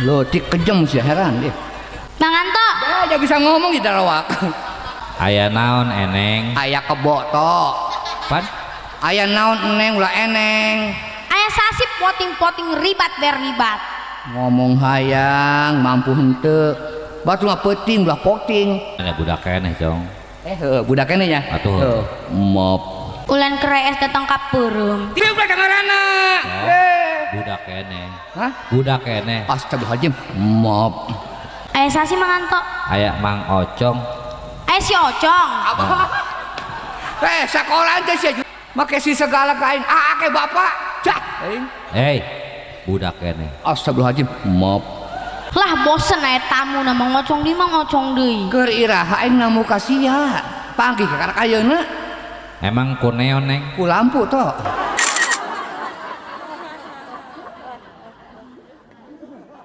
Leutik kejem sih heran dia. Mang Anto. Ya, dia bisa ngomong di darawak. Aya naon eneng? Aya kebo to. Pan? Aya naon eneng ulah eneng. Aya sasip poting-poting ribat berribat. Ngomong hayang mampu henteu. Batu mah peuting ulah poting. Ada budak keneh, Cong. Eh, heuh, budak keneh nya. Atuh. Heuh, mop. Ulan kerees datang ka peureum. Dia udah dengarana. Oh. Eh. Budak keneh. Hah? Budak keneh. Astagfirullahaladzim. Mop. Aya sasi Mang Anto. Aya Mang Ocong. Aya si Ocong. Apa? Eh, sekolah teh sia. Make si segala kain. Ah, ke bapak. Cah. Aing. Hei, budak keneh. Astagfirullahaladzim. Mop. Lah bosen aya tamu na Mang Ocong deui Mang Ocong deui. Keur iraha aing namu ka sia. Panggih ka karak ayeuna Emang kuneon neng? Ku lampu to.